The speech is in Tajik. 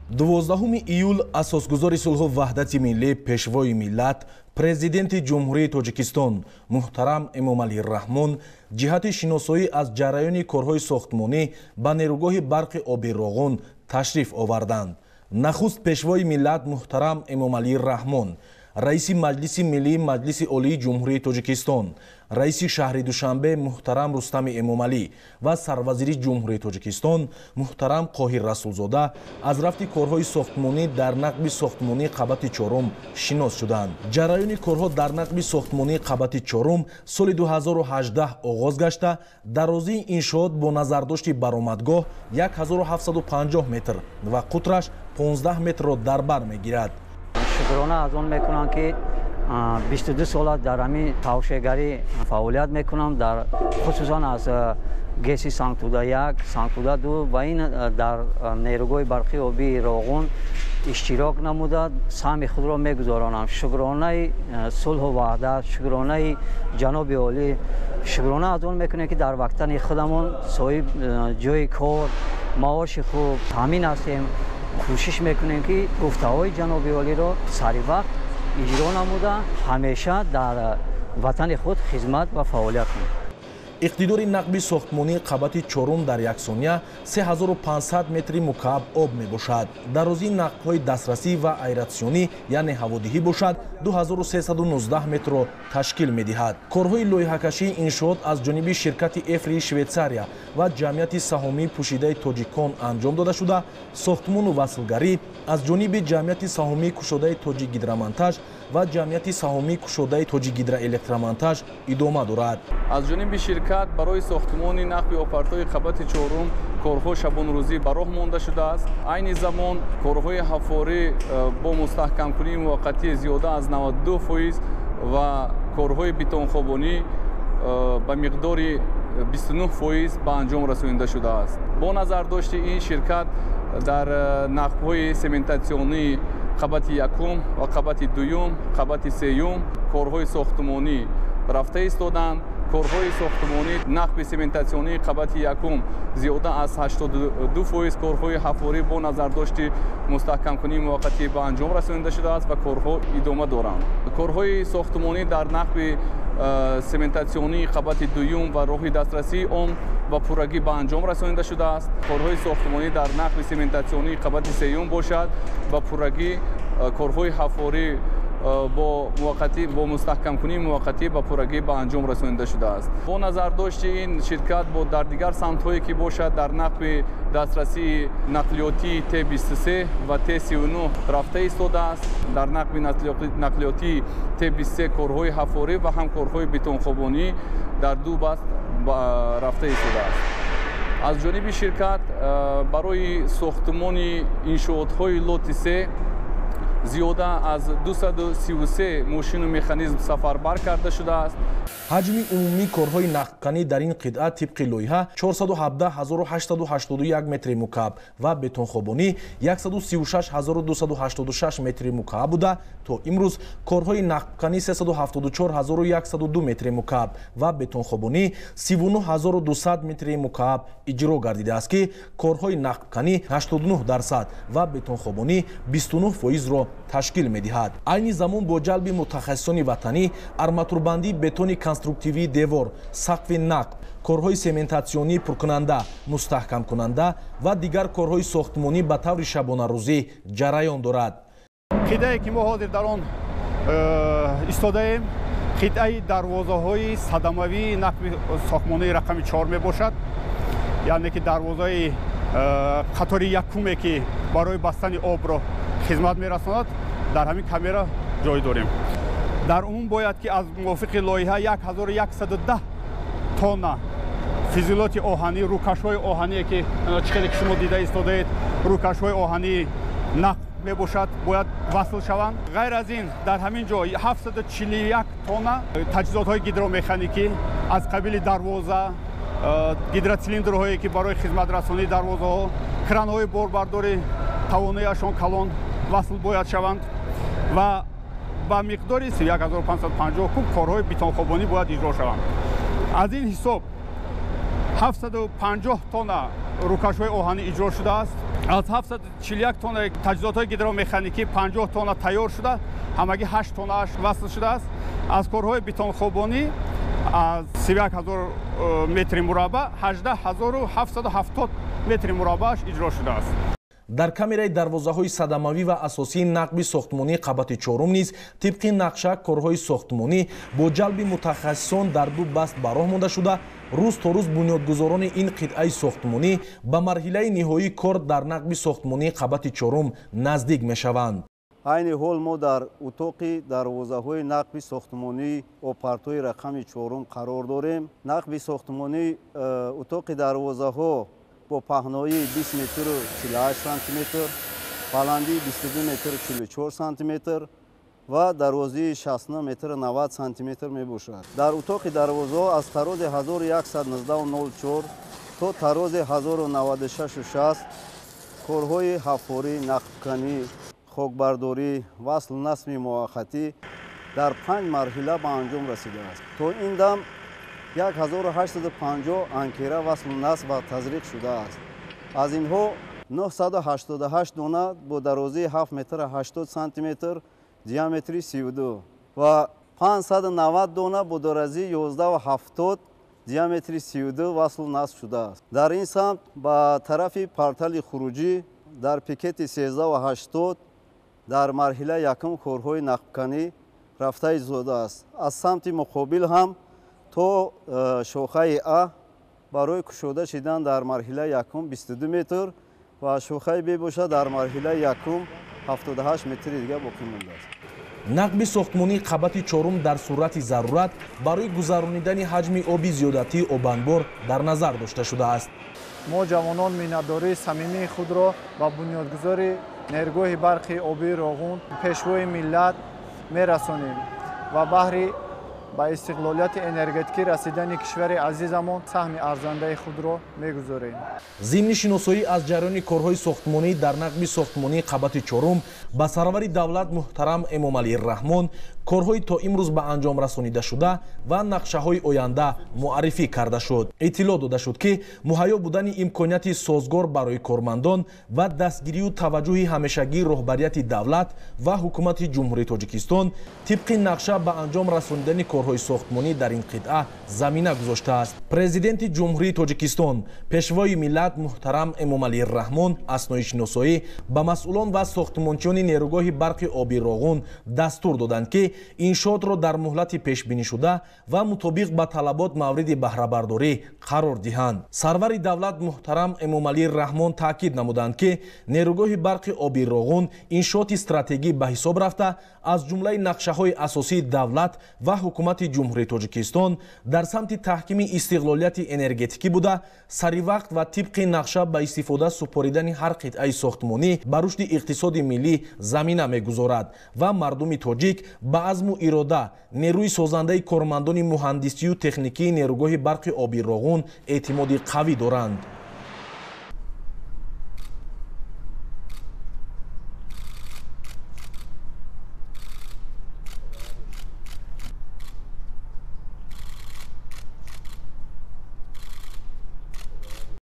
12 июл асосгузори сулҳу ваҳдати миллӣ, пешвои миллат, президенти Ҷумҳурии Тоҷикистон муҳтарам Эмомалӣ Раҳмон ҷиҳати шиносоӣ аз ҷараёни корҳои сохтмонӣ ба нерӯгоҳи барқи оби Роғун ташриф оварданд. Нахуст пешвои миллат муҳтарам Эмомалӣ Раҳмон, раиси Маҷлиси Миллии Маҷлиси Олии Ҷумҳурии Тоҷикистон, раиси шаҳри Душанбе муҳтарам Рустами Эмомалӣ ва сарвазири Ҷумҳурии Тоҷикистон муҳтарам Қоҳир Расулзода аз рафти корҳои сохтмонӣ дар нақби сохтмонии қабати чорум шинос шуданд. Ҷараёни корҳо дар нақби сохтмонии қабати чорум соли 2018 оғоз гашта, дарозии иншоот бо назардошти баромадгоҳ 1750 метр ва қутраш 15 метрро дар бар мегирад. Шукрона аз он мекунам, ки 22 сола дар ҳамин тавшегарӣ фаъолият мекунам, дар хусусан аз ГЭСи Сангтуда 1, Сангтуда 2 ва ин дар нерӯгоҳи барқи обии Роғун иштирок намуда, саҳми худро мегузаронам. Шукронаи сулҳу ваҳдат, шукронаи ҷаноби олӣ, шукрона аз он мекунем, ки дар ватани худамон соҳиб ҷои кор, маоши хуб таъмин ҳастем. Кӯшиш мекунем, ки гуфтаҳои ҷаноби олиро сари вақт иҷро намуда, ҳамеша дар ватани худ хизмат ва фаъолият кунем. Иқтидори нақби сохтмонии қабати чорум дар як сония 3500 метри мукааб об мебошад. Дарозии нақбҳои дастрасӣ ва аэратсионӣ, яъне ҳаводиҳӣ бошад, 2319 метрро ташкил медиҳад. Корҳои лоиҳакашии иншоот аз ҷониби ширкати Эфрии Швейтсария ва ҷамъияти саҳомии пӯшидаи тоҷикон анҷом дода шуда, сохтмону васлгарӣ аз ҷониби ҷамъияти саҳомии кушодаи Тоҷикгидромонтаж ва ҷамъияти саҳомии кушодаи Тоҷикгидроэлектромонтаж идома дорад. Аз ҷониби ширкат барои сохтмони нақби опартои қабати чорум корҳо шабонрӯзӣ ба роҳ монда шудааст. Айни замон корҳои ҳафорӣ бо мустаҳкамкунии муваққатӣ зиёда аз 92% ва корҳои бетонхобонӣ ба миқдори 29% ба анҷом расонида шудааст. Бо назардошти ин ширкат дар нақбҳои сементатсионии қабати якум ва қабати дуюм, қабати сеюм корҳои сохтмонӣ рафта истоданд. Корҳои сохтмонӣ нақби сементатсионии қабати якум зиёда аз 82% корҳои ҳафорӣ бо назардошти мустаҳкамкунии муваққатӣ ба анҷом расонида шудааст ва корҳо идома доранд. Корҳои сохтмонӣ дар нақби сементатсионии қабати дуюм ва роҳи дастрасии он ба пуррагӣ ба анҷом расонида шудааст. Корҳои сохтмонӣ дар нақби сементатсионии қабати сеюм бошад, ба пуррагӣ корҳои ҳафорӣ бо мустаҳкамкунии муваққатӣ ба пуррагӣ ба анҷом расонида шудааст. Бо назардошти ин ширкат бо дар дигар самтҳое ки бошад, дар нақби дастрасии нақлиётии Т23 ва Т39 рафта истодааст. Дар нақби нақлиётии Т23 корҳои ҳафорӣ ва ҳам корҳои бетонхобонӣ дар ду баст рафта истодааст. Аз ҷониби ширкат барои сохтмони иншоотҳои лоти 3 зиёда аз 233 мошину механизм сафарбар карда шудааст. Ҳаҷми умумии корҳои нақбканӣ дар ин қитъа тибқи лоиҳа 417881 метри мукааб ва бетонхобонӣ 136286 метри мукааб буда, то имрӯз корҳои нақбканӣ 374102 метри мукааб ва бетонхобонӣ 39200 метри мукааб иҷро гардидааст, ки корҳои нақбканӣ 89% ва бетонхобонӣ 29%-ро ташкил медиҳад. Айни замон бо ҷалби мутахассисони ватанӣ арматурбандии бетони конструктивии девор, сақфи нақб, корҳои сементатсионии пуркунанда, мустаҳкамкунанда ва дигар корҳои сохтмонӣ ба таври шабонарӯзӣ ҷараён дорад. Қитъае ки мо ҳозир дар он истодаем, қитъаи дарвозаҳои садамавии нақби сохтмонии рақами 4 мебошад, яъне ки дарвозаи қатори якуме, ки барои бастани обро хизмат мерасонад, дар ҳамин камера ҷой дорем. Дар умум бояд ки аз мувофиқи лоиҳа 1110 тонна физилоти оҳанӣ, рӯкашҳои оҳание, ки чӣ хеле ки шумо дида истодаед, рӯкашҳои оҳании нақб мебошад, бояд васл шаванд. Ғайр аз ин дар ҳамин ҷо 741 тонна таҷҳизотҳои гидромеханикӣ аз қабили дарвоза, гидроцилиндрҳое, ки барои хизматрасонии дарвозаҳо, кранҳои борбардори тавонояшон калон васл бояд шаванд ва ба миқдори 1550 куб корҳои бетонхобонӣ бояд иҷро шаванд. Аз ин ҳисоб 750 тонна рӯкашҳои оҳанӣ иҷро шудааст. Аз 741 тонна таҷҳизотҳои гидромеханикӣ 50 тонна тайёр шуда, ҳамагӣ 8 тоннааш васл шудааст. Аз корҳои бетонхобонӣ аз 31 ҳазор метри мураббаъ 18 770 метри мураббааш иҷро шудааст. Дар камераи дарвозаҳои садамавӣ ва асосии нақби сохтмонии қабати чорум низ тибқи нақша корҳои сохтмонӣ бо ҷалби мутахассисон дар ду баст ба роҳ монда шуда, рӯз то рӯз бунёдгузорони ин қитъаи сохтмонӣ ба марҳилаи ниҳоии кор дар нақби сохтмонии қабати чорум наздик мешаванд. Айни ҳол мо дар утоқи дарвозаҳои нақби сохтмонии обпартои рақами чорум қарор дорем. Нақби сохтмонии утоқи дарвозаҳо бо паҳноии 20 метру 48 сантиметр, баландии 22 метру 44 сантиметр ва дарозии 69 метру 90 сантиметр мебошад. Дар утоқи дарвозаҳо аз тарози 1119,04 то тарози 1096,60 корҳои ҳаффорӣ, нақбканӣ, хокбардорӣ, васлу насби муваққатӣ дар панҷ марҳила ба анҷом расидааст. То ин дам 1850 анкера васлу насб ва тазриқ шудааст. Аз инҳо 988 дона бо дарозии 7 метр 80 сантиметр, диаметри 32 ва 590 дона бо дарозии 11,70, диаметри 32 васлу насб шудааст. Дар ин самт ба тарафи портали хуруҷӣ дар пикети 13,80 дар марҳилаи якум корҳои нақбканӣ рафта истодааст. Аз самти муқобил ҳам то шохаи А барои кушода шидан дар марҳилаи якум 22 метр ва шохаи Б бошад, дар марҳилаи якум 78 метри дига боқӣ мондааст. Нақби сохтмонии қабати чорум дар сурати зарурат барои гузаронидани ҳаҷми оби зиёдатии обанбор дар назар дошта шудааст. Мо, ҷавонон, миннатдории самимии худро ба бунёдгузори нерӯгоҳи барқи обии Роғун, Пешвои миллат мерасонем ва баҳри ба истиқлолияти энергетикӣ расидани кишвари азизамон саҳми арзандаи худро мегузорем. Зимни шиносоӣ аз ҷараёни корҳои сохтмонӣ дар нақби сохтмонии қабати чорум ба сарвари давлат муҳтарам Эмомалӣ Раҳмон корҳои то имрӯз ба анҷом расонидашуда ва нақшаҳои оянда муаррифӣ карда шуд. Иттилоъ дода шуд, ки муҳайё будани имконияти созгор барои кормандон ва дастгирию таваҷҷӯҳи ҳамешагии роҳбарияти давлат ва ҳукумати Ҷумҳурии Тоҷикистон тибқи нақша ба анҷом расонидани корҳои сохтмонӣ дар ин қитъа замина гузоштааст. Президенти Ҷумҳурии Тоҷикистон, Пешвои миллат муҳтарам Эмомалӣ Раҳмон аснои шиносоӣ ба масъулон ва сохтмончиёни нерӯгоҳи барқи оби Роғун дастур доданд, ки иншоотро дар муҳлати пешбинишуда ва мутобиқ ба талабот мавриди баҳрабардорӣ қарор диҳанд. Сарвари давлат муҳтарам Эмомалӣ Раҳмон таъкид намуданд, ки нерӯгоҳи барқи оби Роғун иншооти стратегӣ ба ҳисоб рафта, аз ҷумлаи нақшаҳои асосии давлат ва ҳукумати Ҷумҳурии Тоҷикистон дар самти таҳкими истиқлолияти энергетикӣ буда, саривақт ва тибқи нақша ба истифода супоридани ҳар қитъаи сохтмонӣ ба рушди иқтисоди миллӣ замина мегузорад ва мардуми тоҷик ба азму ирода, нерӯи созандаи кормандони муҳандисию техникии нерӯгоҳи барқи оби Роғун эътимоди қавӣ доранд.